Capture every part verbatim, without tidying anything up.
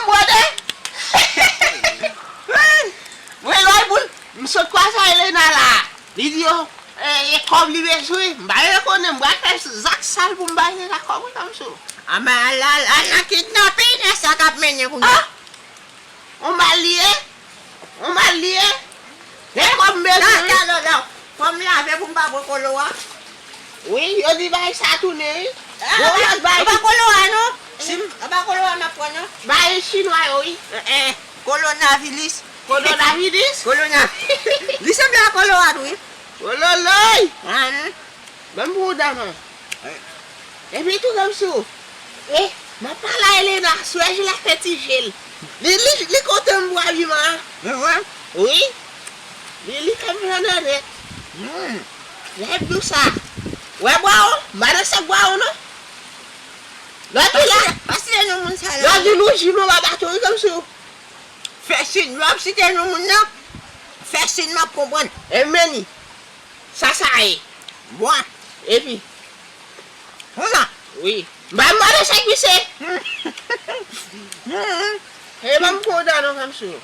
Brother! Mwen lòt boul, m sot kwaze Elena la. Li di yo, e, e kòb li bezwen. M pa rekonnen, m pral fè zak sal pou m bay nèg la kòb wi, Kamsou. Anba al, al, al nan kidnapin, nan sa k ap mennen kounye a. Ah! On mal li ye? On mal li ye? E kòb m bezwen wi. Talè, talè, fò m lave pou m pa pran kolo a. Wi, yo di bay sa tounen wi. Gon lòt bay. Anba kolo a non. Si m, anba kolo a m ap pran non. Bay chinwa yo wi. Eh, eh, kolonavilis. Kolonavilis? Kolona. Li sanble a kolo a tou wi. Ololoy! Ban m pran yon dam an. Epi tou Kamsou, e, m ap pale a Elena, sou èj la fè ti je l. Li, li, li kontan m pou abiman an. Mwen, mwen. Wi. Li, li fè m jan nan nèt. Hmm. Lè m di w sa. Wè bwa w, m pa nan sèk bwa w non. Lòt jou la. Pa site non moun sa la. Lòt jou nou jim anba bato wi Kamsou. Fè sin, lè w ap site non moun nan, fè sin m ap konprann. E men li. Sa sa ye? Bwa. Epi. Konsa. Wi. M pa mande sèk misye. E ban m konda non Kamsou.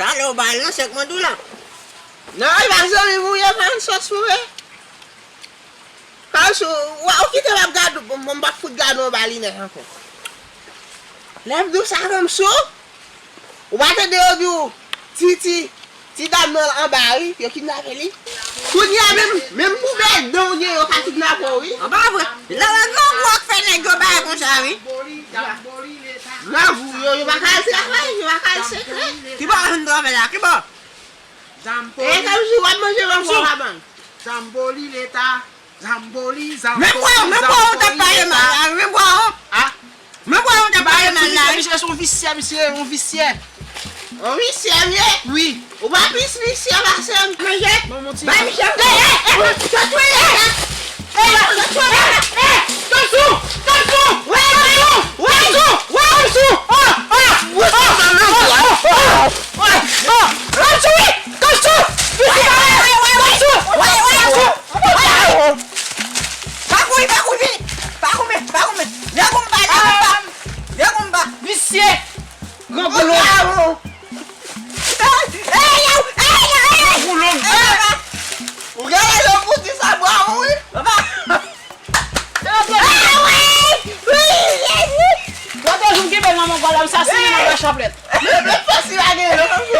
Talè w ba l nan sèk mwen tou la. Non, e pa zanmi m ou ye, pa yon sòs mwen. Kamsou, w, ou kite m ap gade w, bon, m p ap fout gade w anba linèt ankò. Lè m di w sa Kamsou, ou pa tande yo di w, Titi, ti dam nan anba wi, yo kidnape li. Kounye a menm, menm pou bèl dan w gen, yo ka kidnape w wi. An pa vre. Nan grangou ak fè nèg yo bay konsa wi. Grangou, yo, yo pa ka al travay, yo pa ka al sekrè. Ki bò yo vin travay la, ki bò? E Kamsou, w ap manje mango kabann. Zamboli leta, zamboli, zamboli, zamboli leta. Men bwa w, men bwa w t ap pale mal la, men bwa w. Ah. Men bwa w t ap pale mal la. Misye se yon visye, misye, yon visye. Yon visye m ye? Wi. Ou pa plis visye pase m. Manje. Ban m yon ti. Bay misye. Ey, ey, ey, sot sou leta. Ey, sot sou leta. Ey, Kamsou, Kamsou, Kamsou, Kamsou, Kamsou, ah, ah, ah, ah, ah. Kamsou, wi, Kamsou! Kamsou! Kamsou! Pa kouri, pa kouri, vini! Pa goumen, pa goumen! Lè konba, lè konba! Lè konba! Visye! Gran boulon! Ey, ey, ey, ey! Gran boulon! Ey, papa! Ou gen rezon pou di sa, bwa, wi! Papa! Ah, wi! Wi, Jezi! Lòt jou m kenbe nan men w, m ap asasinen nan la chaplèt. Men, men fòs li pa genyen, non, Kamsou.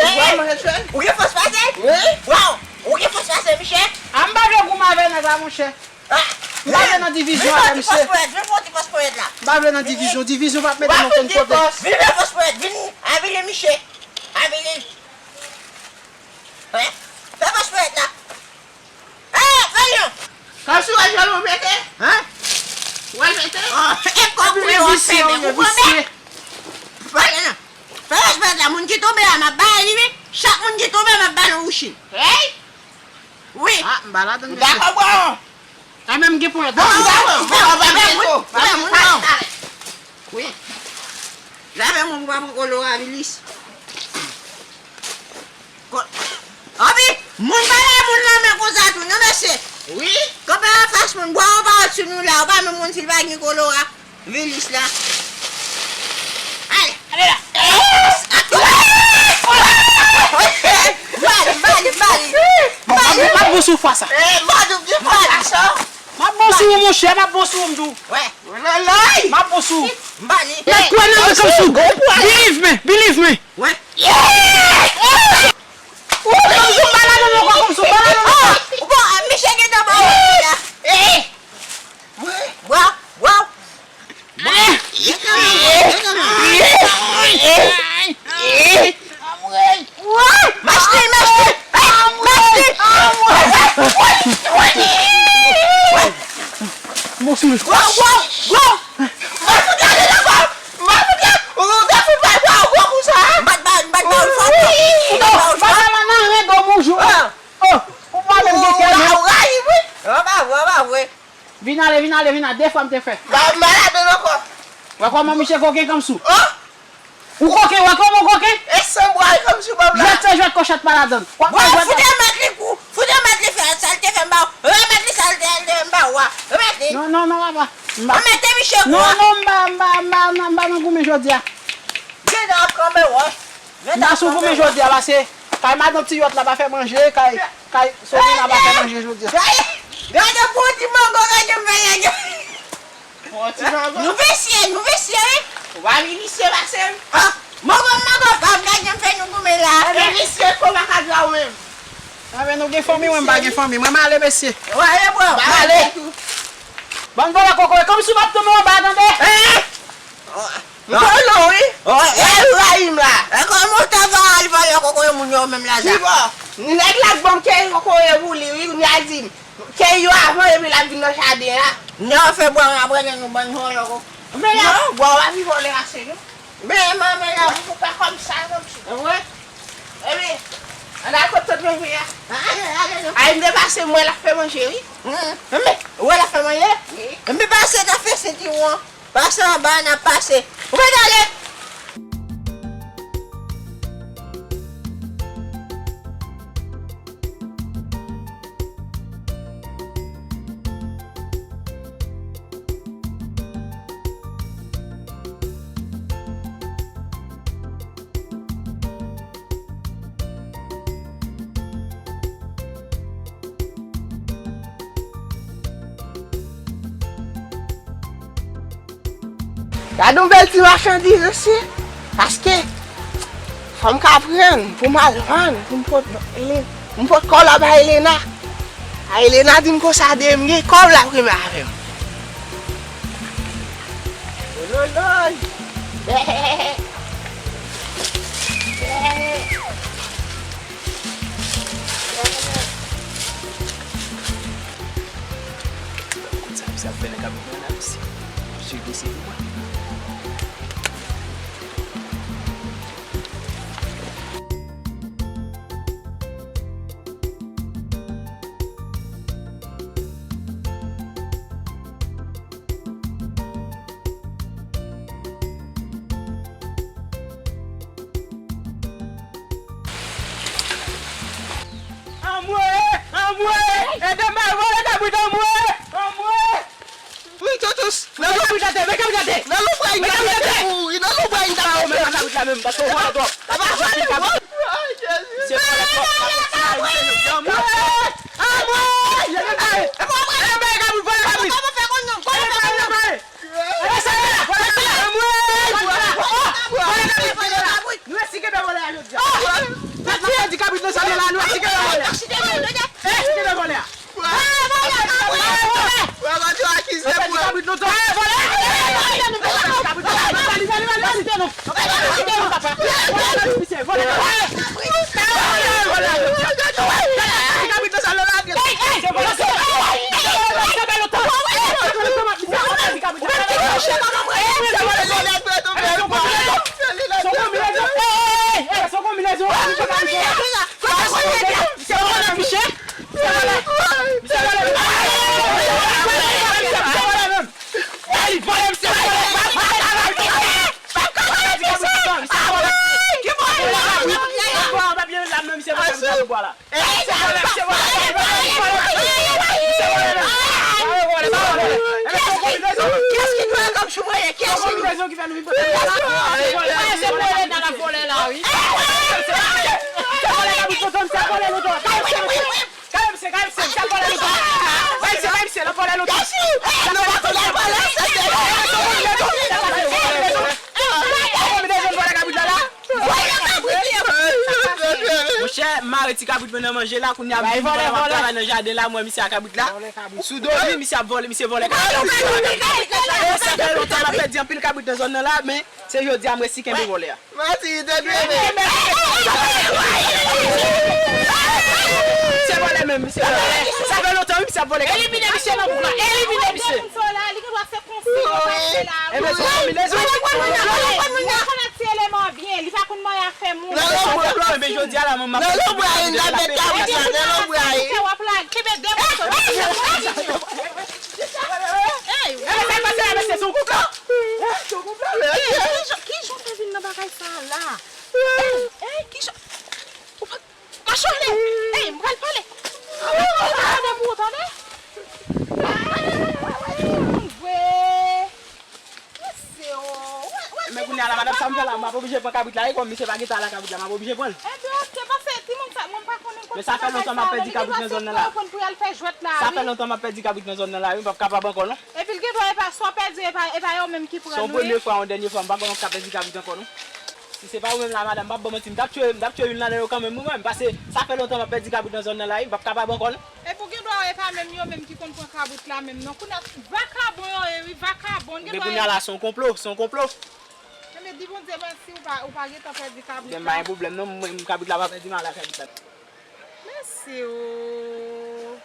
Ou gen fòs pase? Wi. Waw! Ou gen fòs pase, Michè? A, m pa vle goumen avè nèg la, monchè. M pa vle nan divizyon avè misye. Vin pran ti fòs ponyèt, vin pran ti fòs ponyèt la. M pa vle nan divizyon. Divizyon p ap mete m okenn kote. Vin fè fòs ponyèt, vin avili Michè. Avili. Fè fòs ponyèt la. Kamsou, wè jwèl mwen pete? Hein? Wè l pete? Oh, e kòk ou ye w ap fè men, ou pran men? Pale non. Fè respè la, moun ki tonbe a, m ap ba li, wi. Chak moun ki tonbe, m ap ba l yon wouchil. Hey! Wi. Ah, m pa ladann, mesye. Dakò, bro. Sa menm gen ponyèt. Bon, m dakò. Bon, m dakò. Wi. Lave men w pou pa pran kolo a, Vilis. Ko-, anpi, moun pa lave moun nan men konsa tou, non, mesye. Wi. Kanpe anfas moun, bwa yon pawòl sou nou la, ou pa menm konn si l pa gen kolo a, Vilis la. Ale, ale la. Bali, bali, bali. Bali. M ap bon sou fwa sa. Eh, Madoup di fwa la, sa. M ap bon sou ou, monchè, m ap bon sou ou, m di w. Wè. M ap bon sou ou. Bali. Mèt kwè nan mwen Kamsou. Believe me, believe me. Wè. Ou Kamsou, m pa ladann ankò, Kamsou, m pa ladann ankò. Ou bon, misye gentan ba w la. Bwa, bwa. Mache, mache. Mache. Bon, sou li. Gwo, gwo, gwo. Mwen fout gade nan kò. Mwen fout gade. Ou te fout bay bwa ou gwo konsa. M pa t ba, m pa t ba ou fòs. Ou pa nan nan ren dòm ou jou. Oh, ou pa menm gen kè non. Ou rayi wi. An pa vre, an pa vre. Vin ale, vin ale, vin ale. De fwa m te fè. M pa, m pa ladann ankò. Wè kòman misye koken Kamsou. Oh. Ou koken, wè kòman ou koken? E san bwa Kamsou ban m la. Jwèt se jwèt, kòchèt pa ladann. W ap bay jwèt la. Fout remèt li kou, fout remèt li fè sa l te fè m ba w. Remèt li sa l te, l te fè m ba w a. Remèt li. Non, non, non, papa. M pa. Remèt misye kou a. Non, non, m pa, m pa, m pa, m pa nan goumen jodi a. Venta ap kanpe wòch. Venta ap kanpe wòch. N a sou goumen jodi a, pase kay madanm Tiyòt la pa fè manje, kay, kay Solina pa fè manje jodi a. Gade, gade pou ti mango, gade mwen, gade. Bon, ti mango. Nou visye, nou visye, wi. Ou pa vin visye pase m. Ah, mango, mango, pa gade m fè nou goumen la. E visye, kòman ka di a ou menm? Anben, nou gen fanmi, mwen m pa gen fanmi. Mwen m ale, mesye. Ou ale, bro. M ale. Bann vòlè kokoye, kòmsi w p ap tonbe anba, tande? Eh! M konnen w, wi. Oh, e rayi m la. E kòman w ta va al vòlè kokoye moun yo menm la, sa? Ki bò? Nèg la t ban m kenz kokoye pou li, wi, kounye a l di m kenz yo avan, epi l ap vin nan jaden an. Nèg fè bwa m apre nèg nou bann vòlè kokoye. Men la, bwa w a vin vòlè ase, non. Men, men, men, la, pou fè kòm sa, kòm si. Mwen. Epi, ann al kot tante Mimi a. Ale, ale, non. Ay, m te pase, m wè l ap fè manje, wi. Enben, ou wè l ap fè manje? Wi. Enben, pase, n ap fè sentiwon. Pase anba, n ap pase. Ou mèt ale! Gad yon bèl ti machandiz, mesye. Paske, fò m ka pran pou m al vann, pou m pot, pou m pot kòb la bay Elena. A Elena di m konsa de m gen kòb l ap renmen avè m. Ololoy! Kout sa misye ap fè nèg ap vin nan misye. Misye blese pou mwen. Anmwe! Anmwe! Ede m al vòlè kabrit, anmwe! Anmwe! Wi, Toutous. Nan lou kabrit atè, men kabrit atè. Nan lou bra, men kabrit atè. Wi, nan lou bra, nan lou bra. Ah, ou men kabrit la menm, paske ou vòlè twòp. Papa, vòlè twòp. Misye vòlè twòp. Anmwe! Anmwe! Anmwe! Anmwe! Anmwe! Anmwe! Anmwe! Anmwe! Anmwe! Anmwe! Anmwe! Anmwe! Anmwe! Nou resi kenbe vòlè a jodi a. Mwen di kabrit nan jaden la, nou resi kenbe vòlè a. Resi kenbe vòlè a. Mwen pa t yo akize mwen. Mwen pa t yo akize mwen. Kiyès ki dwe kòb sou mwen? Kiyès ki dwe? Kale misye, kale misye, misye ap vòlè lontan. Bay misye, bay misye, l ap vòlè lontan. Kèchi! Nou pa konn ap vòlè, se se. Sa konbinezon, vòlè kabrit la. Sa konbinezon, vòlè kabrit la la. Vòlè kabrit li. Monchè, m mare ti kabrit mwen nan manje la, kounye a m vin vòlè, m ap travay nan jaden la, mwen misye ak kabrit la. Sou do li, misye ap vòlè, misye vòlè kabrit. Sa fè lontan m ap pèdi anpil kabrit nan zòn nan la, men se jodi a m resi kenbe vòlè a. Mati, te dwe men. Se vòlè menm, se vòlè. Sa fè lontan, wi, misye ap vòlè. Elimine misye nan bouk la. Elimine misye. Li gen dwa se konsi yo pase la. Ebyen, se konbinezon. Mwen konn ti eleman byen. Li pa konn manyen afè moun. Nan lonbray. Ebyen, jodi a la, manman. Nan lonbray, nan lonbray. Ebyen, pou sa, w ap la, kenbe de moso. Ey, sa pase la, mesye, se yon konplo. Ki jan, ki jan w te vin nan bagay sa a la? Ey, ey, ki jan? Ou pa, mache ale! Ey, m pral pale! Ou pa tande pou ou tande? Anmwe! Mesye o! Men kounye a la, madanm, sa m fè la, m ap Oblije pran kabrit la, wi, kòm misye pa gentan la kabrit la, m ap oblije pran l. Ebyen, oke, paske timoun sa, mwen pa konnen l konn Men sa fè lontan m ap pèdi kabrit nan zòn nan la. Konn pou y al fè jwèt la, Sa fè lontan m ap pèdi kabrit nan zòn nan la, wi, m p ap kapab ankò, non. Epi l gen dwa e pa sa w pèdi, e pa, e pa yo menm ki pran l, wi. Se yon premye fwa, yon dènye fwa, m pa konnen m ka pèdi kabrit ankò, non. Si se pa ou menm la, madanm, m p ap ban manti, m t ap tye, m t ap tye youn ladan yo kanmenm, wi, mwen, paske sa fè lontan m ap pèdi kabrit nan zòn nan la, wi, m p ap kapab ankò, non. Epi w gen dwa wè e pa menm yo menm ki konn pran kabrit la menm, non. Kounye a, vakabon yo ye, wi, vakabon, gen dwa. Men kounye a la, se yon konplo, se yon konplo. Enben, di Bondye mèsi, ou pa, ou pa gentan pèdi kabrit la. Gen pa gen pwoblèm, non, mwen, kabrit la pa pèdi, m ale ak kabrit la. Mèsi, o.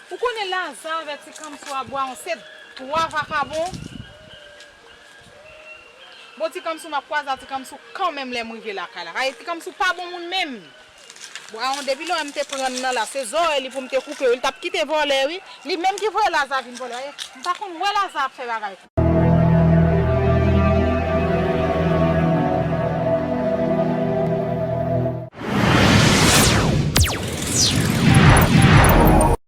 Ou konnen Laza avè ti kanmsou a Bwawon, se twa vakabon. Bon, ti kanmsou, m ap kwaze a ti kanmsou kanmenm lè m rive lakay la. Kay ti kanmsou pa bon moun menm. Bwawon, depi lè w wè m te pran nan la, se zòrèy li pou m te koupe, wi. Li t ap kite vòlè, wi. Li menm ki voye Laza vin vòlè. M pa konn wè Laza ap fè bagay.